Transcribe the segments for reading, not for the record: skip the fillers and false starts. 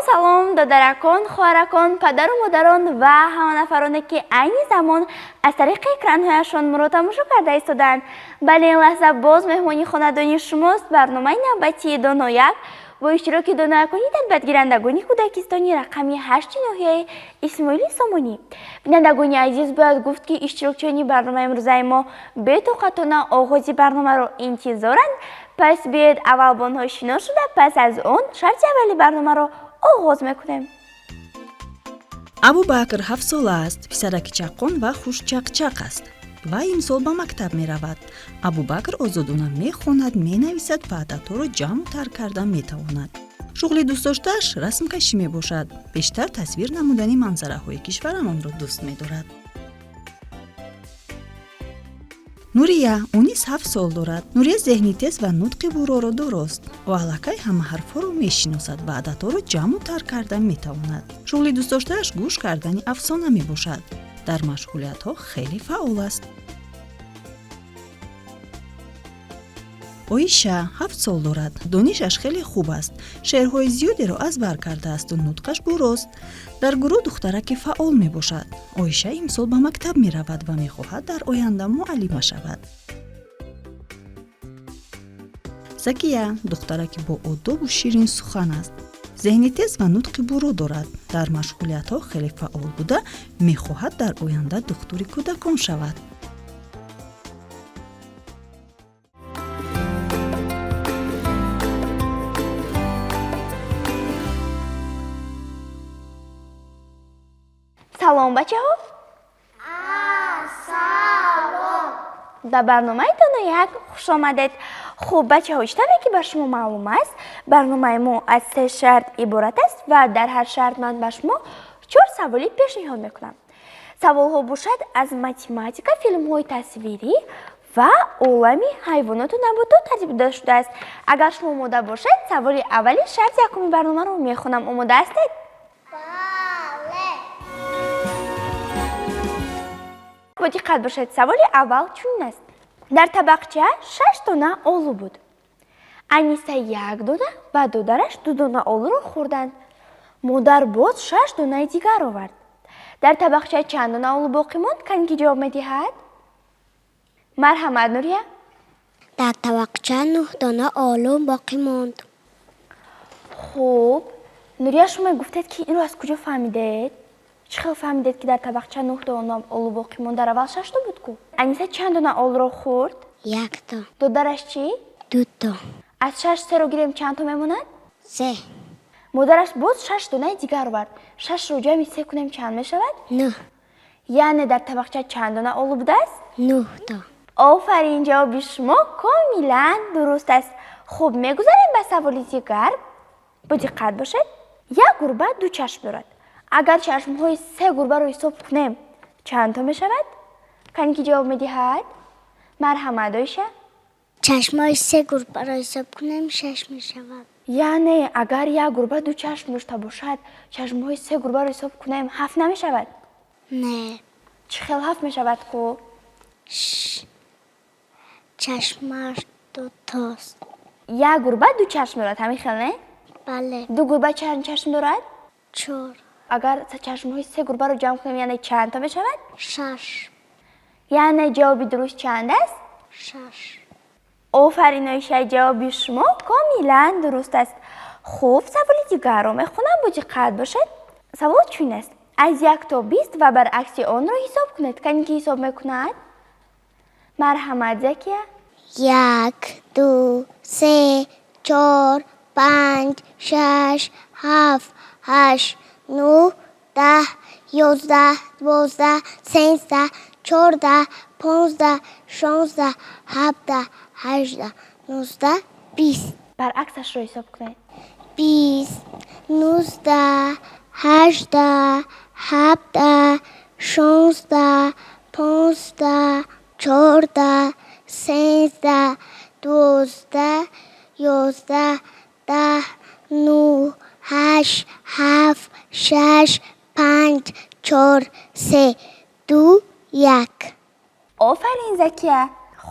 Салом, додаракон, хоҳаракон, падару модарон ва ҳама нафароне, ки айни замон аз тариқи экранҳояшон моро тамошо карда истодаанд. Бале, ин лаҳза боз меҳмони хонадони шумост барномаи навбатии Донояк бо иштироки доноякони тарбиятгирандагони кӯдакистони рақами 8-и ноҳияи Исмоили Сомонӣ. Бинандагони азиз, бояд гуфт, ки иштирокчиёни барномаи имрӯзаи мо бетоқатона оғози барномаро интизоранд. Пас биёед, аввал бо онҳо шинос шуда, пас аз он шарти аввали барномаро оғоз мекунем. Абубакр 7-сола аст, писараки чаққон ва хушчақчақ аст. Вай имсол ба мактаб меравад. Абубакр озодона мехонад, менависад ва ададҳоро ҷамъу тарк кардан метавонад. Шуғли дӯстдоштааш расмкашӣ мебошад. Бештар тасвир намудани манзараҳои кишварамонро дӯст медорад. Нурия, ӯ низ 7 сол дорад. Нурия зеҳни тез ва нутқи буроро дорост. Ӯ аллакай ҳама ҳарфҳоро мешиносад ва ададҳоро ҷамъу тарк кардан метавонад. Шуғли дӯстдоштааш гӯш кардани афсона мебошад. Дар машғулиятҳо хеле фаъол аст. Оиша 7 сол дорад. Донишаш хеле хуб аст, шеърҳои зиёдеро аз бар кардаасту нутқаш бурост. Дар гурӯҳ духтараки фаъол мебошад. Оиша имсол ба мактаб меравад ва мехоҳад дар оянда муаллима шавад. Закия духтараки боодобу ширинсухан аст, зеҳни тез ва нутқи буро дорад. Дар машғулиятҳо хеле фаъол буда, мехоҳад дар оянда духтури кӯдакон шавад. Салом, бачаҳо! Ба барномаи Донояк хушомадед. Хуб, бачаҳо, чӣ тавре ки ба шумо маълум аст, барномаи мо аз се шарт иборат аст ва дар ҳар шарт ман ба шумо чор саволӣ пешниҳод мекунам. Саволҳо бошад аз математика, филмҳои тасвирӣ ва олами ҳайвоноту наботот тартиб дода шудааст. Агар шумо омода бошед, саволи аввали шарти якуми барномаро мехонам. Омода ҳастед? Бале. Бо диққат бошед, саволи аввал чунин аст: дар табақча шаш дона олу буд. Аниса як дона ва додараш ду дона олуро хӯрданд. Модар боз шаш донаи дигар овард. Дар табақча чанд дона олу боқӣ монд? Кане, ки ҷавоб медиҳад? Марҳамат, Нурия. Дар табақча нӯҳ дона олу боқӣ монд. Хуб, Нурия, шумо гуфтед, ки инро аз куҷо фаҳмидед? Чӣ хел фаҳмидед, ки дар табақча нӯҳ дона олу боқӣ монд? Дар аввал шашто буд ку. Аниса чанд дона олуро хӯрд? Якто. Додараш чӣ? Дуто. Аз шаш серо гирем, чандто мемонад? Се. Модараш боз шаш донаи дигар овард. Шашро ҷамъи се кунем, чанд мешавад? Нӯҳ. Яъне дар табақча чанд дона олу будааст? Нӯҳто. Офарин, ҷавоби шумо комилан дуруст аст. Хуб, мегузарем ба саволи дигар. Бо диққат бошед. Як гурба ду чашм дорад. Агар чашмҳои се гурбаро ҳисоб кунем, чандто мешавад? Кане, ки ҷавоб медиҳад? Марҳамат, Оиша. Чашмҳои се гурбаро ҳисоб кунем, шаш мешавад. Яъне агар як гурба ду чашм дошта бошад, чашмҳои се гурбаро ҳисоб кунем, ҳафт намешавад? Не. Чӣ хел ҳафт мешавад ку? Чашмаш дутост. Як гурба ду чашм дорад, ҳамин хел, не? Бале. Ду гурба чанд чашм дорад? Чор. Агар чашмҳои се гурбаро ҷамъ кунем, яъне чандто мешавад? Шаш. Яъне ҷавоби дуруст чанд аст? Шаш. Офарин, Оиша, ҷавоби шумо комилан дуруст аст. Хуб, саволи дигарро мехонам, бо диққат бошед. Савол чунин аст: аз 1 то 20 ва баръакси онро ҳисоб кунед. Кане, ки ҳисоб мекунад? Марҳамат, Закия. Як, ду, се, чор, панҷ, шаш, ҳафт, ҳашт, нӯҳ, 10, 11, 12, 13, 14, 15, 16, 17, 18, 19, 20. Баръаксашро ҳисоб кунед. 20, 19, 18, 17, 16, 15, 14, 13, 12, 11, 10, нӯҳ, ҳашт, ҳафт, шаш, панҷ, чор, се, ду, як. Офарин, Закия.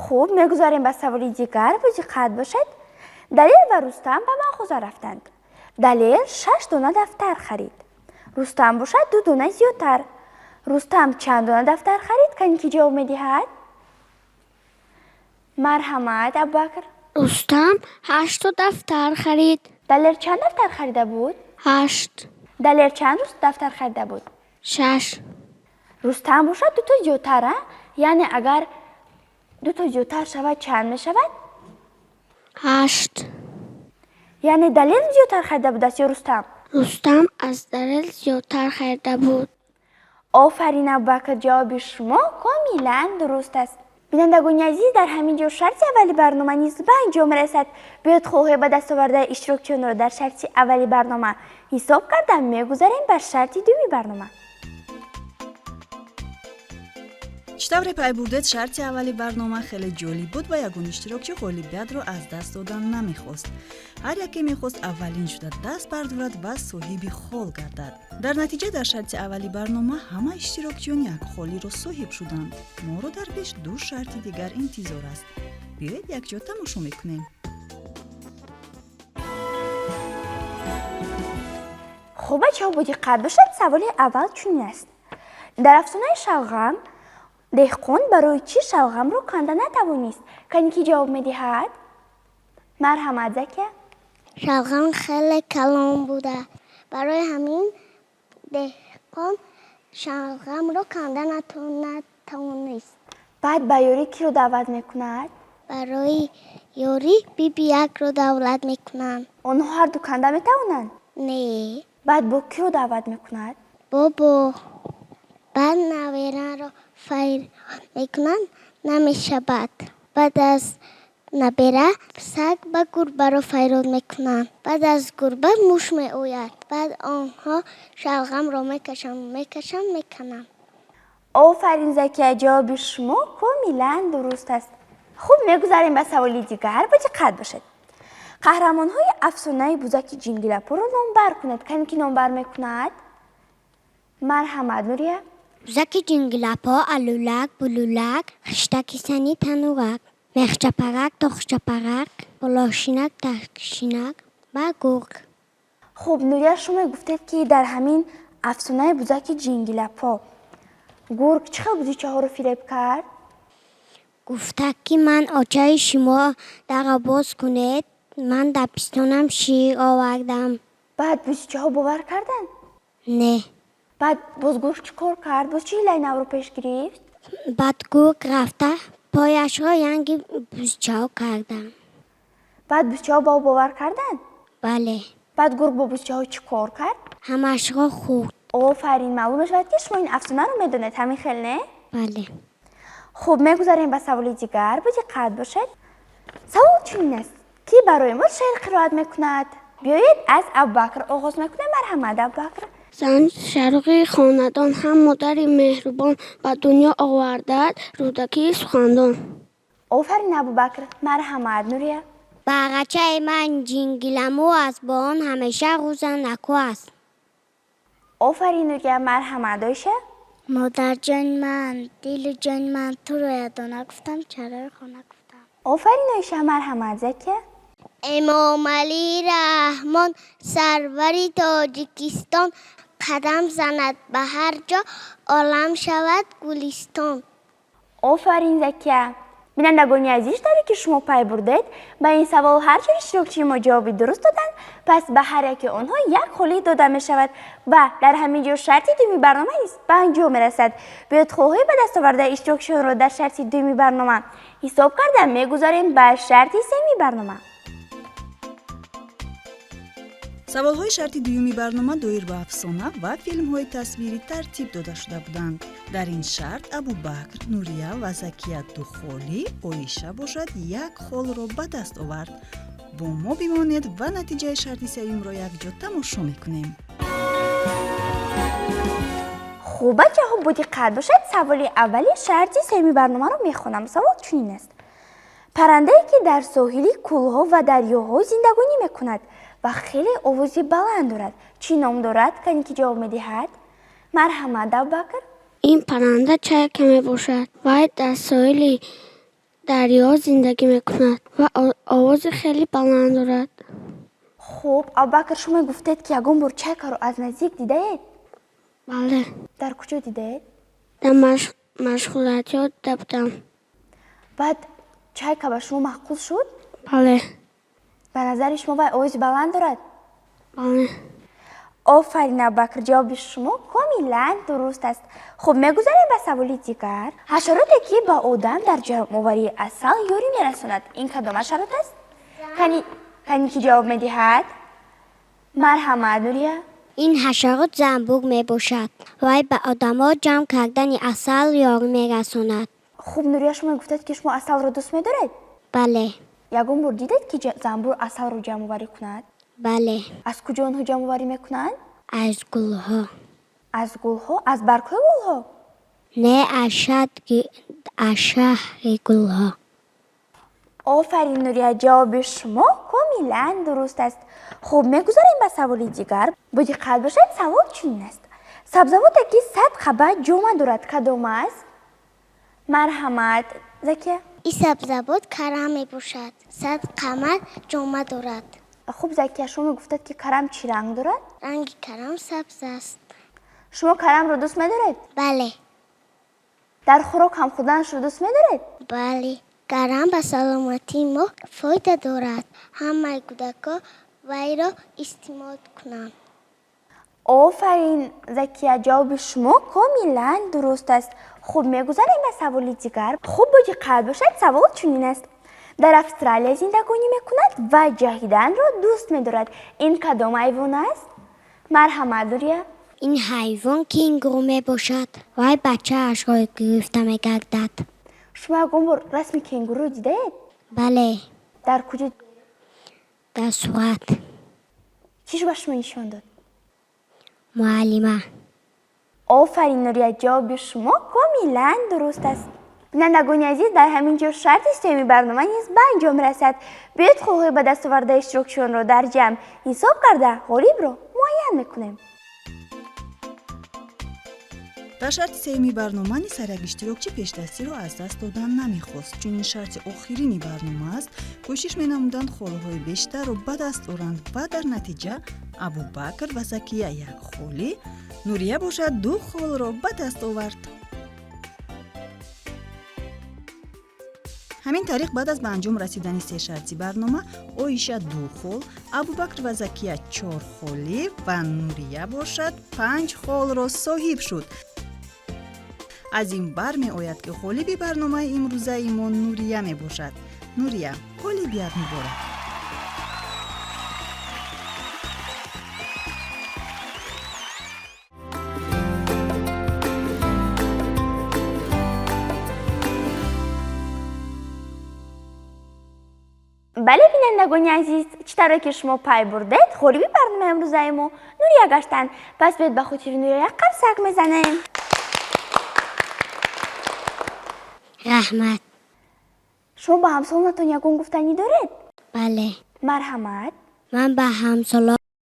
Хуб, мегузарем ба саволи дигар. Бо диққат бошед. Далер ва Рустам ба мағоза рафтанд. Далер шаш дона дафтар харид, Рустам бошад ду дона зиёдтар. Рустам чанд дона дафтар харид? Кани, ки ҷавоб медиҳад? Марҳамат, Абубакр. Рустам ҳаштто дафтар харид. Далер чанд дафтар харида буд? Ҳашт. Далер чанд дафтар харида буд? Шаш. Рустам бошад дуто зиёдтар, а? Яъне агар дуто зиёдтар шавад, чанд мешавад? Ҳашт. Яъне Далер зиёдтар харида будааст ё Рустам? Рустам аз Далер зиёдтар харида буд. Офарин, Абубакр, ҷавоби шумо комилан дуруст аст. Бинандагони азиз, дар ҳамин ҷо шарти аввали барнома низ ба анҷом мерасад. Биёед, холҳои ба даст овардаи иштирокчиёнро дар шарти аввали барнома ҳисоб карда, мегузарем ба шарти дуюми барнома. Чӣ тавре пай бурдед, шарти аввали барнома хеле ҷолиб буд ва ягон иштирокчӣ ғолибиятро аз даст додан намехост. Ҳар яке мехост аввалин шуда даст бардорад ва соҳиби хол гардад. Дар натиҷа, дар шарти аввали барнома ҳама иштирокчиён як холиро соҳиб шуданд. Моро дар пеш ду шарти дигар интизор аст. Биёед, якҷо тамошо мекунем. Хуб, бачаҳо, бо диққат бошад. Саволи аввал чунин аст: дар афсонаи шалғам деҳқон барои чӣ шалғамро канда натавонист? Кани, ки ҷавоб медиҳад? Марҳамат, Закия. Шалғам хеле калон буда, барои ҳамин деҳқон шалғамро канда натавонист. Баъд ба ёрӣ киро даъват мекунад? Барои ёрӣ Бибиякро даъват мекунанд. Онҳо ҳарду канда метавонанд? Не. Баъд бо киро даъват мекунад? Бобо. Баъд набераро фарёд мекунанд, намешавад. Баъд аз набера саг ба гурбаро фарёд мекунанд. Баъд аз гурба муш меояд. Баъд онҳо шалғамро мекашанд, мекашанд, мекананд. Офарин, Закия, ҷавоби шумо комилан дуруст аст. Хуб, мегузарем ба саволи дигар. Бо диққат бошед. Қаҳрамонҳои афсонаи бузаки ҷингилапоро номбар кунед. Кане, ки номбар мекунад? Марҳамат, Нурия. Бузаки ҷингилапо, Алулак, Булулак, Хиштаки сани танурак, Мехчапарак, Тохчапарак, Болошинак, Ташинак ва гург. Хуб, Нурия, шумо гуфтед, ки дар ҳамин афсонаи бузаки ҷингилапо гург чӣ хел бузичаҳоро фиреб кард? Гуфта, ки ман очаи шумо, дарро боз кунед, ман дар пистонам шир овардам. Баъд бузичаҳо бовар карданд? Не. Баъд боз гург чӣ кор кард? Боз чӣ ҳилаи навро пеш гирифт? Баъд гург рафта пояшро янги бузчаҳо кардам. Баъд бузчаҳо ба ӯ бовар карданд? Бале. Баъд гург бо бузчаҳо чӣ кор кард? Ҳамашро хӯрд. Офарин, маълум мешавад, ки шумо ин афсонаро медонед, ҳамин хел, не? Бале. Хуб, мегузарем ба саволи дигар. Бо диққат бошед. Савол чунин аст: кӣ барои мо шеър қироат мекунад? Биёед, аз Абубакр оғоз мекунем. Марҳамат, Абубакр. Зан чароғи хонадон, ҳам модари меҳрубон, ба дунё овардад Рӯдакии сухандон. Офарин, Абубакр. Марҳамат, Нурия. Бағачаи ман ҷингиламӯ аст, бо он ҳамеша рӯзам накӯ аст. Офарин, Нурия. Марҳамат, Оиша. Модарҷони ман, дилу ҷони ман, туро ядона гуфтам, чарои хона гуфтам. Офарин, Оиша. Марҳамат, Закия. Эмомалӣ Раҳмон, сарвари Тоҷикистон, қадам занад ба ҳар ҷо, олам шавад гулистон. Офарин, Закия. Бинандагони азиз, тавре ки шумо пай бурдед, ба ин савол ҳар чор иштирокчии мо ҷавоби дуруст доданд. Пас ба ҳар яке онҳо як холӣ дода мешавад ва дар ҳамин ҷо шарти дуюми барнома низ ба анҷом мерасад. Биёед, холҳои ба даст овардаи иштирокчиёнро дар шарти дуюми барнома ҳисоб карда, мегузарем ба шарти сеюми барнома. Саволҳои шарти дуюми барнома доир ба афсона ва филмҳои тасвирӣ тартиб дода шуда буданд. Дар ин шарт Абубакр, Нурия ва Закия ду холӣ, Оиша бошад, як холро ба даст овард. Бо мо бимонед ва натиҷаи шарти сеюмро якҷо тамошо мекунем. Хуб, бачаҳо, бо диққат бошед. Саволи аввали шарти сеюми барномаро мехонам. Савол чунин аст: паррандае, ки дар соҳили кӯлҳо ва дарёҳо зиндагонӣ мекунад ва хеле овози баланд дорад, чӣ ном дорад? Кане, ки ҷавоб медиҳад? Марҳамат, Абубакр. Ин парранда чайка мебошад. Вай дар соҳили дарё зиндагӣ мекунад ва овози хеле баланд дорад. Хуб. Хуб, Абубакр, шумо гуфтед, ки ягон бор чайкаро аз наздик дидаед? Бале. Дар куҷо дидаед? Дар машғулиятҳо дида будам. Баъд чайка ба шумо маъқул шуд? Бале. Ба назари шумо вай овози баланд дорад? Бале. Офарин, Абубакр, ҷавоби шумо комилан дуруст аст. Хуб, мегузарем ба саволи дигар. Ҳашароте, ки ба одам дар ҷамъоварии асал ёрӣ мерасонад, ин кадом ҳашарот аст? Кани, ки ҷавоб медиҳад? Марҳамат, Нурия. Ин ҳашарот занбур мебошад. Вай ба одамо ҷамъ кардани асал ёрӣ мерасонад. Хуб, Нурия, шумо гуфтед, ки шумо асалро дӯст медоред? Бале. Ягон бор дидед, ки занбур асалро ҷамъоварӣ кунад? Бале. Аз куҷо онҳо ҷамъоварӣ мекунанд? Аз гулҳо. Аз гулҳо? Аз баргҳои гулҳо? Не, аз шаҳри гулҳо. Офарин, Нурия, ҷавоби шумо комилан дуруст аст. Хуб, мегузарем ба саволи дигар. Бо диққат бошед, савол чунин аст. Сабзавоте, ки 100 қабат ҷома дорад, кадом аст? Марҳамат, Закия. Ин сабзавот карам мебошад. 100 қабат ҷома дорад. Хуб, Закия, шумо мегуфтед, ки карам чӣ ранг дорад? Ранги карам сабз аст. Шумо карамро дӯст медоред? Бале. Дар хӯрок ҳам хӯрданашро дӯст медоред? Бале. Карам ба саломатии мо фоида дорад. Ҳамаи кӯдакҳо вайро истеъмол кунанд. Офарин, Закия, ҷавоби шумо комилан дуруст аст. Хуб, мегузарем ба саволи дигар. Хуб, бо диққат бошед, савол чунин аст. Дар Австралия зиндагонӣ мекунад ва ҷаҳиданро дӯст медорад. Ин кадом ҳайвон аст? Марҳамат, Нурия. Ин ҳайвон кенгуру мебошад. Вай бачаашро гирифта мегардад. Шумо ягон бор расми кенгуруро дидаед? Бале. Дар куҷо? Дар сурат. Чӣ ба шумо нишон дод? Муаллима. Офарин, Нурия, ҷавоби шумо комилан дуруст аст. Бинандагони азиз, дар ҳамин ҷо шарти сеюми барнома низ ба анҷом расад. Биёед, холҳои ба даст овардаи иштирокчиёнро дар ҷамъ ҳисоб карда, ғолибро муайян мекунем. Дар шарти сеюми барнома низ ҳар як иштирокчӣ пешдастиро аз даст додан намехост. Чунин шарти охирини барнома аст, кӯшиш менамуданд холҳои бештарро ба даст оранд ва дар натиҷа Абубакр ва Закия як холи, Нурия бошад ду холро ба даст овард. Ҳамин тариқ, баъд аз ба анҷом расидани се шарти барнома, Оиша ду хол, Абубакр ва Закия чор холӣ ва Нурия бошад панҷ холро соҳиб шуд. Аз ин бармеояд, ки ғолиби барномаи имрӯзаи мо Нурия мебошад. Нурия, ғолибият муборак! Бале, бинандагони азиз, чӣ тавре ки шумо пай бурдед, ғолиби барномаи имрӯзаи мо Нурия гаштанд. Пас биёед, ба хотири Нурия як қарсак мезанем. Раҳмат. Шумо ба ҳамсолонатон ягон гуфтанӣ доред? Бале. Марҳамат. Ман ба ҳамсолон